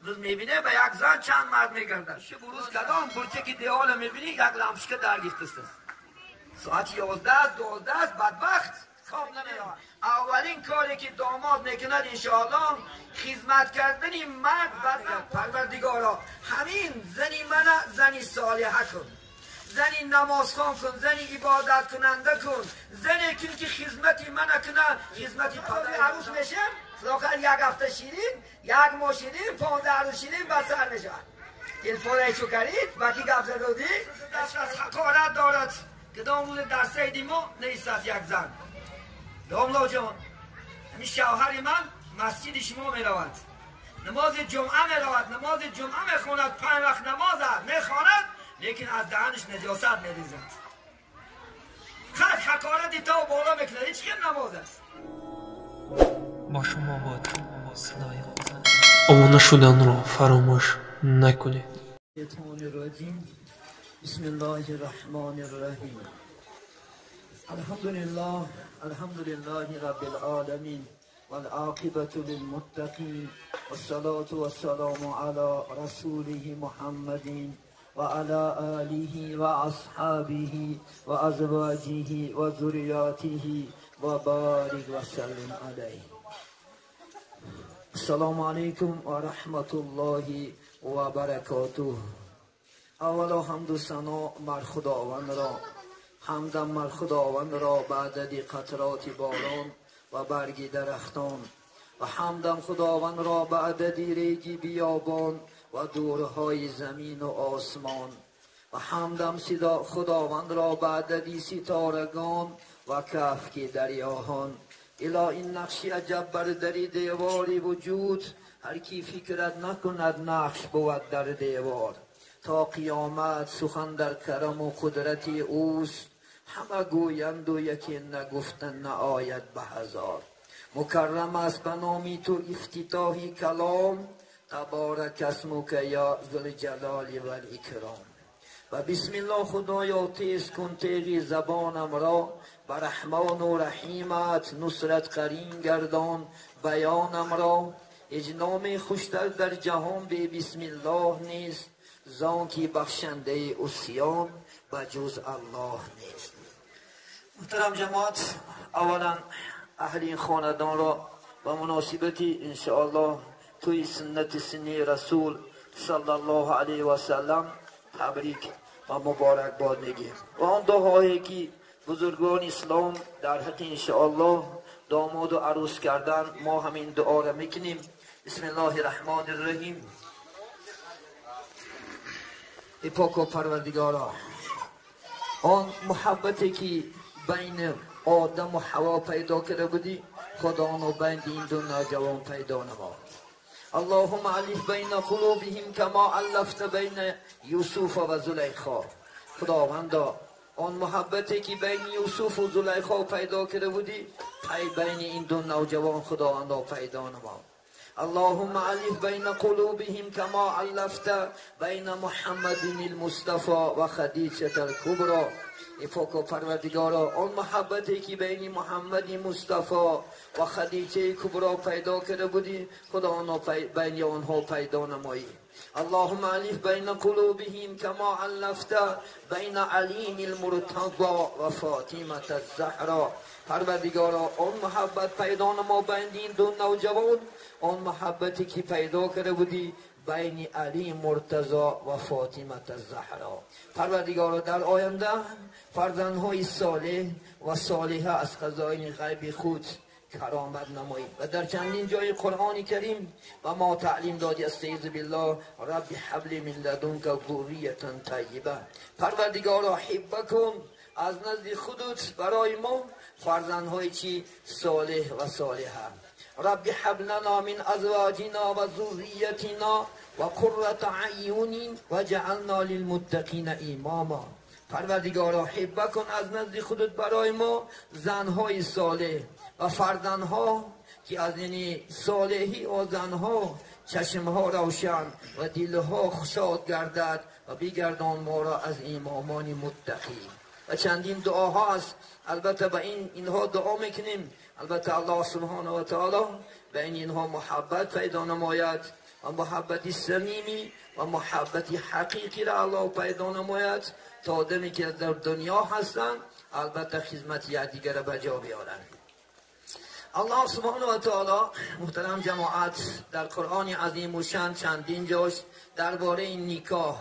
Рӯз мебинӣ ба як зан чанд мард мегардад. Шуб рӯз кадом бурчаки девола мебинӣ, як лампочка даргирифтааст. Соати 11, 12, бадбахт хоб намеравад. Аввалин коре ки домод мекунад иншоаллоҳ хизмат кардани мард ба зан. Парвардигоро, ҳамин зани мана зани солиҳа кун, зани намозхон кун, зани ибодаткунанда кун, зане кун ки хизмати мана кунад, хизмати падари арӯс мешам. Худо як ҳафта ширин, як моҳ ширин, 15 рӯз ширин ба сар мешавад. Телефоне чӯ карид, ба ки гап задодӣ? Аз ҳақорат дорад. Кадом рӯз дар сайди мо неистад як зан. Домлоҷон, ҳамин шавҳари ман масҷиди шумо меравад, намози ҷумъа меравад, намози ҷумъа мехонад, 5 вақт намоз мехонад, лекин аз даҳанаш наҷосат мерезад. Хат ҳақорати то боло мекунад. Ҳеҷ хел намоз аст. Бо шумо буд садои обуна шуданро фаромӯш накунед. بسم الله الرحمن الرحیم. الحمد لله، الحمد لله رب العالمین والعاقبة للمتقین والصلاة والسلام على رسوله محمد وعلى آله وأصحابه وأزواجه وذرياته وبارك وسلم عليه. السلام علیکم و رحمت الله و برکاته. اولا حمد و ثنا بر خداوند را، حمدم بر خداوند را بعد دی قطرات باران و برگ درختان، و حمدم خداوند را بعد دی ریگی بیابان و دورهای زمین و آسمان، و حمدم خداوند را بعد دی ستارگان و کفک دریاهان. الا این نقشی عجب بر دری دیواری وجود، هر کی فکرت نکند نقش بود در دیوار. تا قیامت سخن در کرم و قدرت اوست، همه گویند و یکی نگفتن نآید به هزار. مکرم است به نامی تو افتتاحی کلام، تبارک اسمک یا ذوالجلال و الاکرام. و بسم الله خدایا تیز کن تیغ زبانم را، به رحمان و رحیمت نصرت قرین گردان بیانم را. هیچ نام خوشتر در جهان به بسم الله نیست، زان که بخشنده عصیان به جز الله نیست. محترم جماعت، اولا اهل این خاندان را به مناسبت انشاءالله توی سنت سنی رسول صلی الله علیه و سلم تبریک و مبارک باد میگیم. و آن دعاهایی که بزرگان اسلام در حق انشاءالله داماد و عروس کردن، ما همین دعا را میکنیم. بسم الله الرحمن الرحیم. ای پاک و پروردگارا، آن محبتی که بین آدم و حوا پیدا کرده بودی، خدا آنو بین این دو نوجوان پیدا نما. اللهم الف بین قلوبهم کما الفت بین یوسف و زلیخا. خداوندا آن محبتی که بین یوسف و زلیخا پیدا کرده بودی، پی بین این دو نوجوان خداوندا پیدا نما. اللهم الف بین قلوبهم کما الفت بین محمد المصطفی و خدیجه الکبرى. ای پاک و پروردگارا، آن محبتی که بین محمد مصطفی و خدیجه کبرا پیدا کرده بودی، خدا آنها بین آنها پیدا نمایی. اللهم الف بین قلوبهم کما الفت بین علی المرتضی و فاطمه الزهرا. پروردگارا آن محبت پیدا نما بین این دو نوجوان، آن محبتی که پیدا کرده بودی بین علی مرتضی و فاطمه الزهرا. پروردگارا در آینده فرزندهای صالح و صالحه از خزائن غیب خود کرامت نمایی. و در چندین جای قرآن کریم و ما تعلیم دادی استعیذ بالله رب حبل من لدنک ذریة طیبه. پروردگارا حبه کن از نزد خودت برای ما فرزندهای چی صالح و صالحه. رب هب لنا من ازواجنا و ذریتنا و قرة اعین وجعلنا للمتقین اماما. پروردگارا حبه کن از نزد خودت برای ما زنهای صالح و فرزندها که از یعنی صالحی و زنها چشمها روشن و دلها شاد گردد و بگردان ما را از امامان متقی. و چندین دعاها است. البته به اینها دعا میکنیم. البته الله سبحانه و تعالی به اینها محبت پیدا نماید و محبت صمیمی و محبت حقیقی را الله پیدا نماید تا آدمی که در دنیا هستند البته خدمت یکدیگر را به جا بیارند. الله سبحانه و تعالی محترم جماعت در قرآن عظیم و شان چندین جاش درباره نکاح،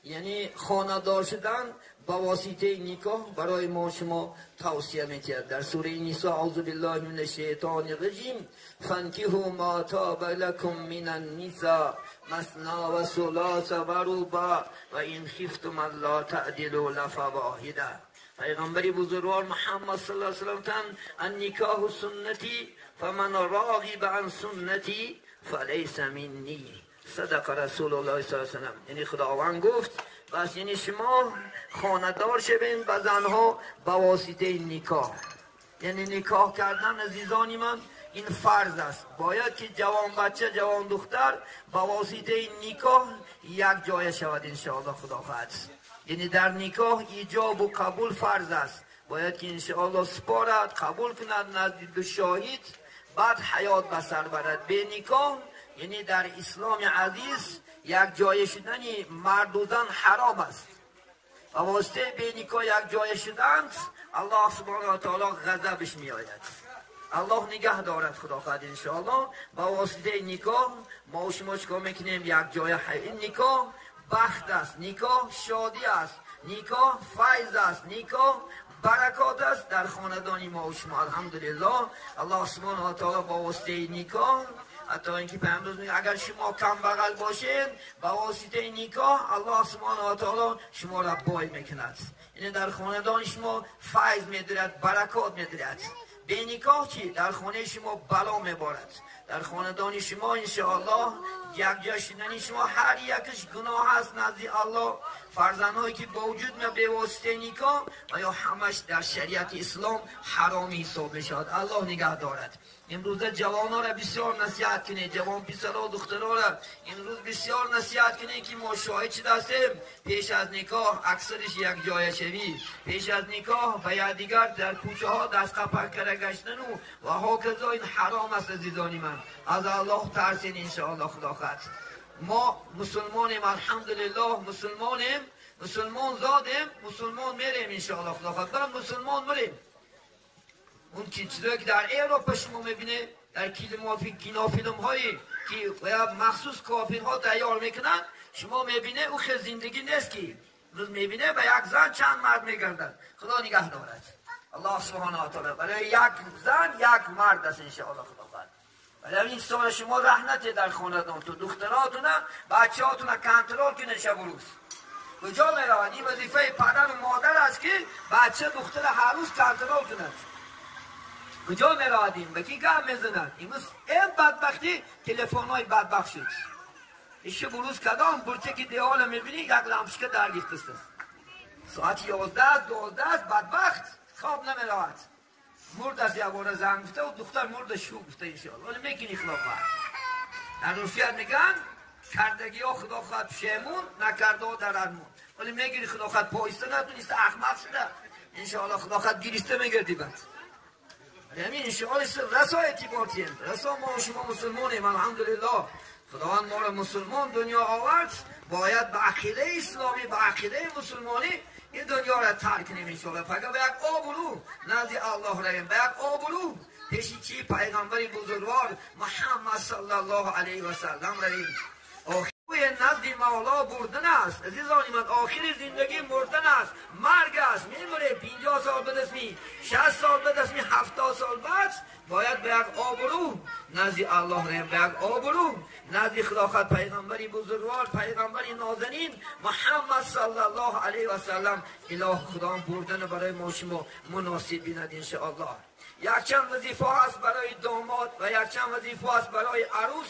یعنی خانه‌دار شدن با واسطه نکاح برای ما شما توصیه می‌کرد. در سوره نساء اعوذ بالله من الشیطان الرجیم فانکحوا ما طاب لکم من النساء مثنی و ثلاث و رباع و ان خفتم الا تعدلوا لفواحده. پیغمبر بزرگوار محمد صلی الله علیه و سلم تن النکاح سنتی فمن راغب عن سنتی فلیس منی، صدق رسول الله صلی الله علیه و سلم. یعنی خداوند گفت بس یعنی شما خانه‌دار شوین به زنها به واسطه نکاح. یعنی نکاح کردن عزیزانی من این فرض است. باید که جوان بچه جوان دختر به واسطه نکاح یک جای شود انشاءالله خدا خواهد. یعنی در نکاح ایجاب و قبول فرض است. باید که انشاءالله سپارد قبول کند نزد دو شاهد، بعد حیات به سر برد. به نکاح یعنی در اسلام عزیز یک جای شدن مرد و زن حرام است. و واسطه به نکاح یک جای شدند الله سبحانه و تعالی غضبش می آید. الله نگه دارد خدا خواهد انشاءالله. با واسطه نکاح ما و شما چیکار میکنیم؟ یک جای این نکاح بخت است، نکاح شادی است، نکاح فیض است، نکاح برکات است در خاندان ما و شما. الحمدلله الله سبحانه و تعالی با واسطه نکاح، حتی اینکه پیامبر میگه اگر شما کم بغل باشین با واسطه نکاح الله سبحانه و تعالی شما را بای میکند. یعنی در خاندان شما فیض میدهد، برکات میدهد. به نکاح چی؟ در خانه شما بلا میبارد. در خاندان شما انشاءالله یک جا شدن شما هر یکش گناه است نزد الله. فرزندهایی که با وجود می به واسطه نکاح و یا همش در شریعت اسلام حرامی حساب میشود. الله نگه دارد. امروز جوان‌ها را بسیار نصیحت کنید، جوان پسرها و دخترها را امروز بسیار نصیحت کنید که ما شاهد شده هستیم پیش از نکاح اکثرش یک جای شوی، پیش از نکاح و یا دیگر در کوچه ها دست قپک کرده گشتن و هاکذا. این حرام است عزیزانی من. از الله ترسین انشاءالله خدا خواهد. ما مسلمانیم الحمدلله، مسلمانیم، مسلمان زادیم، مسلمان میریم انشاءالله خدا خواهد. من مسلمان مریم. اون چیزایی که در اروپا شما میبینه در کینو فیلم هایی که مخصوص کافرها تیار میکنن شما میبینه او خیلی زندگی نیست که روز میبینه به یک زن چند مرد میگردن. خدا نگه دارد. الله سبحانه و تعالی برای یک زن یک مرد است انشاءالله خدا خواهد. برای این سال شما رحمت در خاندان تو دختراتونه بچه‌هاتونه کنترل کنه شب و روز. کجا میروند؟ این وظیفه پدر و مادر است که بچه دختر هر روز کنترل کند. کجا می‌رویم؟ به کی گم میزنند؟ امروز این بدبختی تلفن‌های بدبخت شد. ایش بروز کدام برچه که دیوال می‌بینی یک لامپشکه در ریخته است. ساعت 11 12 بدبخت خواب نمی‌رود. مرد از یک بار زن گفته و دختر مرد شو گفته انشاءالله. ولی میکنی خدا خواهد. در روسیه میگن کردگی ها خدا خواهد پشیمون نکرده ها در ارمون. ولی میگیری خدا خواهد پایسته نتونسته احمق شده انشاءالله خدا خواهد گیریسته میگردی بعد. یعنی انشاءالله رسا اعتبارتیم، رسا ما و شما مسلمانیم الحمدلله. خداوند ما را مسلمان دنیا آورد، باید به عقیده اسلامی به عقیده مسلمانی این دنیا را ترک کنیم انشاءالله. فقط به یک آبرو نزد الله رویم، به یک آبرو پیش چی پیغمبر بزرگوار محمد صلی الله علیه و سلم رویم. آخر نزد مولا بردن است عزیزان من. آخر زندگی مردن است، مرگ است. میمره 50 سال به دست می، 60 سال به دست می، 70 سال بعد باید به یک آبرو نزد الله رویم، به یک آبرو نزد خدا خواهد پیغمبری بزرگوار پیغمبری نازنین محمد صلی الله علیه و سلم. اله خدا بردن برای ما شما مناسب بیند انشاءالله. یک چند وظیفه هست برای داماد و یک چند وظیفه هست برای عروس.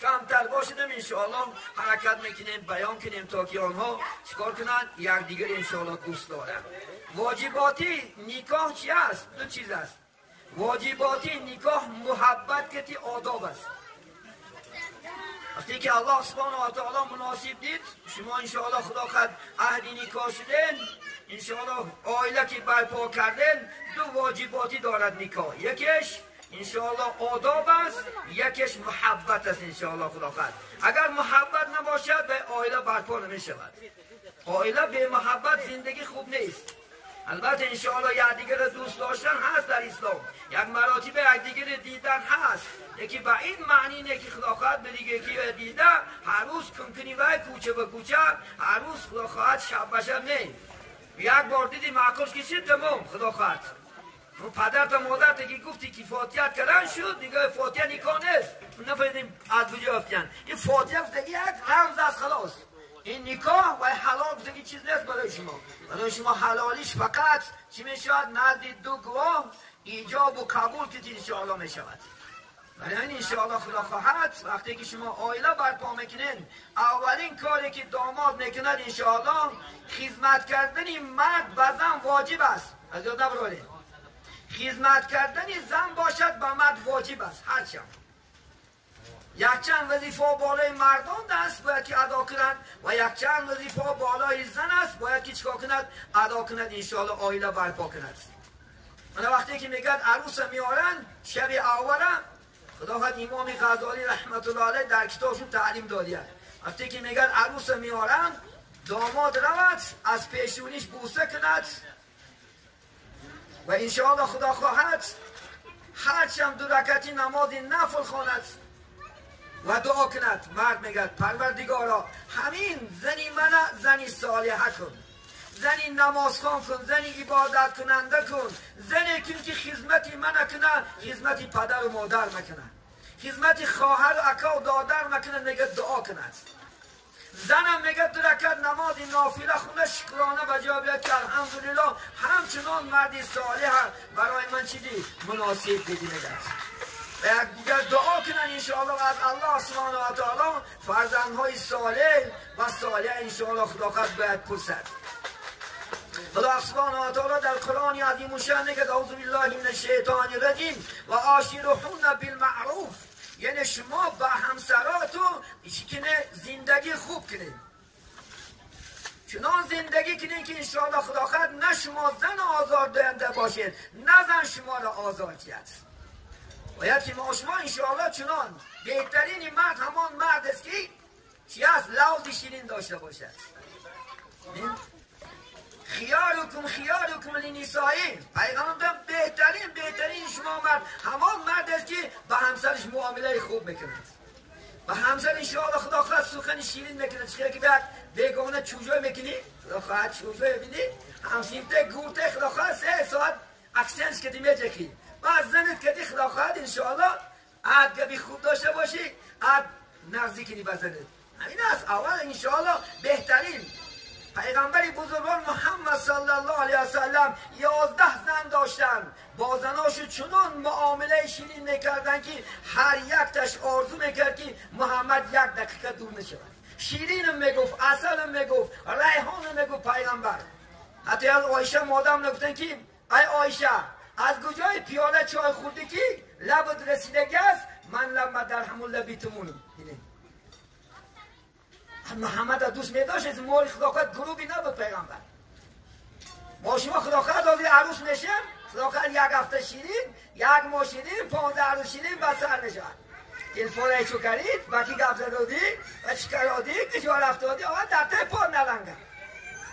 کمتر باشدم انشاءالله حرکت میکنیم بیان کنیم تا که آنها چیکار کنند یکدیگر انشاءالله دوست دارند. واجباتی نکاح چی است؟ دو چیز است. واجباتی نکاح محبت کتی آداب است. وقتی که الله سبحانه و تعالی مناسب دید شما انشاءالله خدا خواهد اهل نکاح شدن، انشاءالله عائله که برپا کردن، دو واجباتی دارد نکاح. یکیش انشاءالله آداب است، یکیش محبت است انشاءالله خدا خواهد. اگر محبت نباشد به عائله برپا نمیشود. عائله به محبت زندگی خوب نیست. البته انشاءالله یکدیگر را دوست داشتن هست در اسلام، یک مراتب یکدیگر دیدن هست، یکی به این معنی نه که خدا خواهد به دیگه یکی دیده هر روز کنکنی وای کوچه به کوچه، هر روز خدا خواهد شب به شب نه. یک بار دیدی معکوس کشید تمام خدا خواهد. پدر تا مادر تا که گفتی که فاتحه کردن شد دیگه، فاتحه نکاح نیست، نفهمیدیم از کجا افتیان. این فاتحه گفت یک رمز از خلاص. این نکاح و حلال گفت چیز نیست برای شما. برای شما حلالیش فقط چی میشود؟ نزد دو گواه ایجاب و قبول که انشاءالله میشود. برای این انشاءالله خدا خواهد وقتی که شما عائله برپا میکنین، اولین کاری که داماد میکند انشاءالله خدمت کردن مرد به زن واجب است. از یاد نبرید خدمت کردن زن باشد به مرد واجب است. هرچند یکچند وظیفه بالای مردان است باید که ادا کنند و یکچند وظیفه بالای زن است باید که چیکار کند؟ ادا کند انشاءالله عائله برپا کند. من وقتی که میگد عروس میارن شب اول، خدا خواهد امام غزالی رحمت الله علیه در کتابشون تعلیم دادیه، وقتی که میگد عروس میارن داماد رود از پیشونیش بوسه کند و انشاءالله خدا خواهد هرچند دو رکعتی نماز نفل خواند و دعا کند. مرد میگد پروردگارا همین زنی من زنی صالحه کن، زنی نمازخوان کن، زنی عبادت کننده کن، زنی کن که خدمتی من کنه، خدمتی پدر و مادر مکنه، خدمتی خواهر و اکا و دادر مکنه. میگه دعا کند. زنم میگه دو رکعت نماز نافله خونه شکرانه به جا بیاد که الحمدلله همچنان مردی صالح برای من چی دی مناسب دیدی. میگه و یک دیگر دعا کنن انشاءالله از الله سبحانه و تعالی فرزندهای صالح و صالح انشاءالله خدا خواهد باید پرسد. خدا سبحانه و تعالی در قرآن عظیم الشان میگه اعوذ بالله من الشیطان الرجیم و عاشرهن بالمعروف، یعنی شما با همسراتو زندگی خوب کنید، چنان زندگی کنید که انشاءالله خدا خواهد نه شما زن آزار دهنده باشید نه زن شما را آزار دهد. باید که ما شما انشاءالله چنان بهترین مرد همان مرد است که چی است؟ لوز شیرین داشته باشد. خیارکم خیارکم لنسایی، پیغمبر بهترین شما مرد همان مرد است که به همسرش معامله خوب میکند، به همسر انشاءالله خدا خواهد سخن شیرین میکند. چه که بعد بیگانه چوجه میکنی خدا خواهد چوجه ببینی همسیمته گورته خدا خواهد 3 ساعت اکسنس کدی میچکی بعد زنت کدی خدا خواهد انشاءالله عد گبی خوب داشته باشی، عد نزدیک کنی به زنت. همین است اول انشاءالله بهترین. پیغمبر بزرگوار محمد صلی الله علیه و سلم 11 زن داشتن، با زناشو چنان معامله شیرین میکردن که هر یک تاش آرزو میکرد که محمد یک دقیقه دور نشود. شیرینم میگفت، عسلم میگفت، ریحانم میگفت پیغمبر. حتی از عایشه مادرم گفتن که ای عایشه از کجای پیاله چای خوردی که لبت رسیدگی است؟ من لب در همون لبی تو مونم. محمد دوست میداشت از مال خدا خواهد گروبی نبود پیغمبر. ما شما خدا خواهد آزی عروس میشیم، خدا خواهد یک هفته شیرین، یک ماه شیرین، 15 روز شیرین بعد سر میشود. تلفن چو کرید، با کی گپ زدی و چی کردی، کجا رفتادی، آقا در ته پا نلنگه.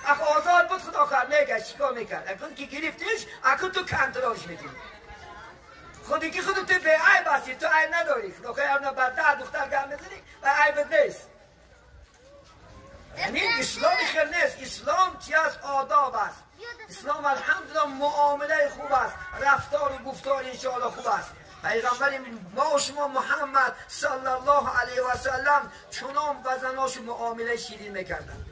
اخ آزاد بود خدا خواهد میکرد چیکار میکرد؟ اکن که گرفتیش، اکن تو کنترلش میکنی. خودی که خودت به عیب هستی، تو عیب نداری. خدا خواهد بعد دختر گم میزنی و عیبت نیست. یعنی اسلام خیر نیست. اسلام چی است؟ آداب است. اسلام الحمدلله معامله خوب است، رفتار و گفتار انشاءالله خوب است. پیغمبر ما و شما محمد صلی الله علیه و سلم چنان به زناش معامله شیرین میکردن.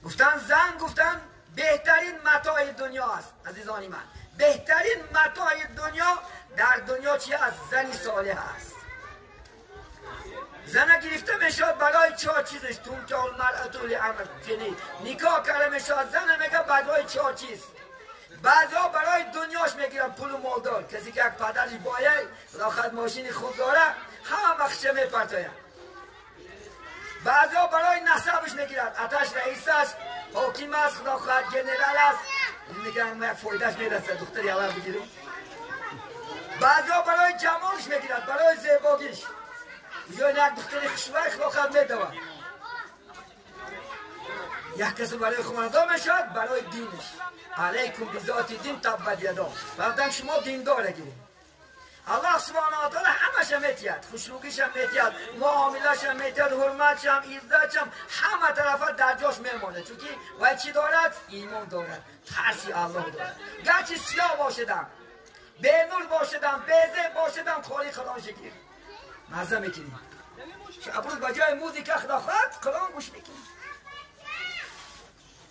گفتن زن، گفتن بهترین متاع دنیا است. عزیزان من، بهترین متاع دنیا در دنیا چی است؟ زنی صالح است. زن گرفته میشد برای 4 چیزش، تون المرأة لامر، یعنی نکاح کرده میشد زن میگه برای 4 چیز. بعضیا برای دنیاش میگیرن، پول و مالدار، کسی که یک پدرش باید راحت ماشین خوب داره هم وقتش میپرتاید. بعضیا برای نسبش میگیرن، آتش رئیس است، حاکم است، خدا خواهد جنرال است، میگن یک فایدهش میرسه دختری اول بگیریم. بعضیا برای جمالش میگیرد، برای زیباگیش. یا یک دختر خوشبخت خدا میدود. یک کسی برای خواندن میشود، برای دینش. علیکم بذات دین تبت یدا. بعدن شما دیندار گیرید. الله سبحانه و تعالی همش میتید، خوشروگیش هم میتید، معاملش هم میتید، حرمتش هم، عزتش هم، همه طرفه در جاش میمونه. چون که وای چی دارد؟ ایمان دارد، ترسی الله دارد. گرچه سیاه باشدم، به نور باشدم، به زیب باشدم، خالی قرآن شکر مزه میکنیم. شب روز با جای موزیک خدا خواهد قرآن گوش میکنیم،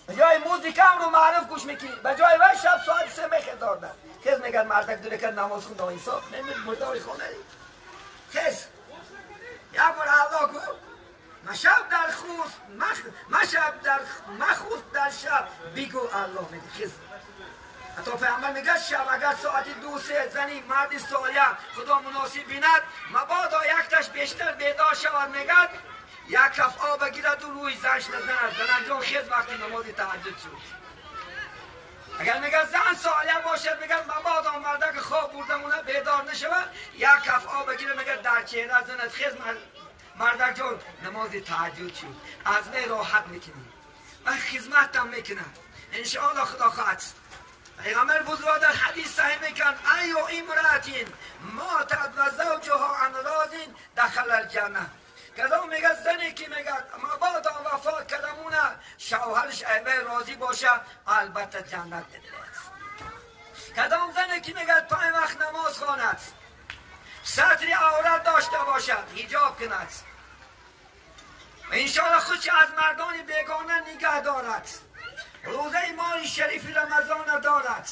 به جای موزیک هم رو معروف گوش میکنی، به جای وای شب ساعت 3 میخیز خیز میگن مردک دوره کرد نماز خوند آینسا نمید مرداری خانه دی خیز یک بار الله گو مشب در خوست مشب در مخوست در شب بگو الله میده. خیز حتی پیامبر میگه شب اگر ساعت 2-3 زنی مرد صالح خدا مناسب بیند مبادا یک تش بیشتر بیدار شود، میگه یک کف آب بگیرد و روی زنش نزند، زنان جان خیز وقتی نماز تهجد شد. اگر میگه زن صالح باشد، میگه مبادا مردک خواب بردمونه بیدار نشود، یک کف آب بگیره میگه در چهره زند خیز مردک جان نماز تهجد شد. از می راحت میکنی و خدمت هم میکند انشاءالله خدا خواهد. پیغمبر بزرگ در حدیث صحیح میکن ایو امرأة ماتت و زوجها عن راض دخل الجنه. کدام میگه زنی که میگه مبادا وفات کدمونه شوهرش ایوه راضی باشه البته جنت میره. کدام زنی که میگه 5 وقت نماز خواند، ستر عورت داشته باشد، حجاب کند و انشاءالله خودش از مردان بیگانه نگه دارد، روزه ماه شریف رمضان دارد،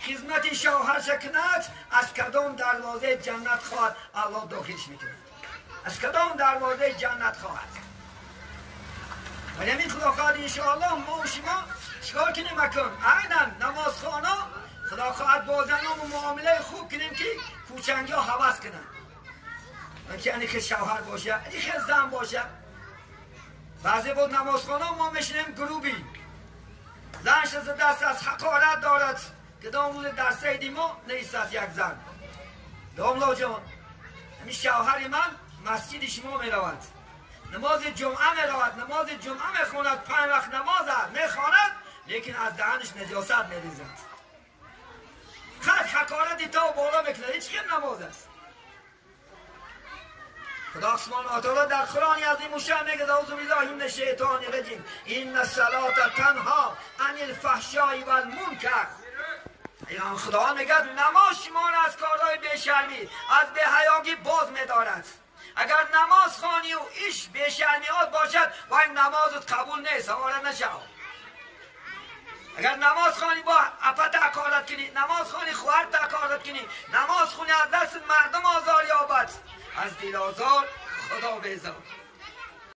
خدمت شوهرش کند، از کدام دروازه جنت خواهد الله داخلش میکند، از کدام دروازه جنت خواهد. ولی همین خدا خواهد انشاءالله ما و شما چیکار کنیم مکن عینا نماز خوانا خدا خواهد با زنان و معامله خوب کنیم که کوچنگی ها هوس کنن، که یعنی که شوهر باشه، یعنی که زن باشه. بعضی بود نماز خوانا ما میشینیم گروبی زنش از دست از حقارت دارد که دام روز در سیدی ما نیست از یک زن. داملا جان همین شوهر من مسجد شما می رود، نماز جمعه می رود، نماز جمعه می خواند، 5 وقت نماز می خواند، لیکن از دهنش نجاست می ریزد. خط حقارت تا بالا میکند، هیچ که نماز است. خدا سبحانه و تعالی در قرآن عظیم الشان میگه اعوذ بالله من الشیطان الرجیم ان الصلاة تنها عن الفحشاء والمنکر. ایان خدا میگه نماز شما را از کارهای بی‌شرمی، از بی‌حیایی باز میدارد. اگر نماز خوانی و ایش بی‌شرمیات باشد و این نمازت قبول نیست، آواره نشو. اگر نماز خوانی با اپت حقارت کنی، نماز خوانی خواهرت حقارت کنی، نماز خوانی از دست مردم آزار یابد، از دل آزار خدا بیزار.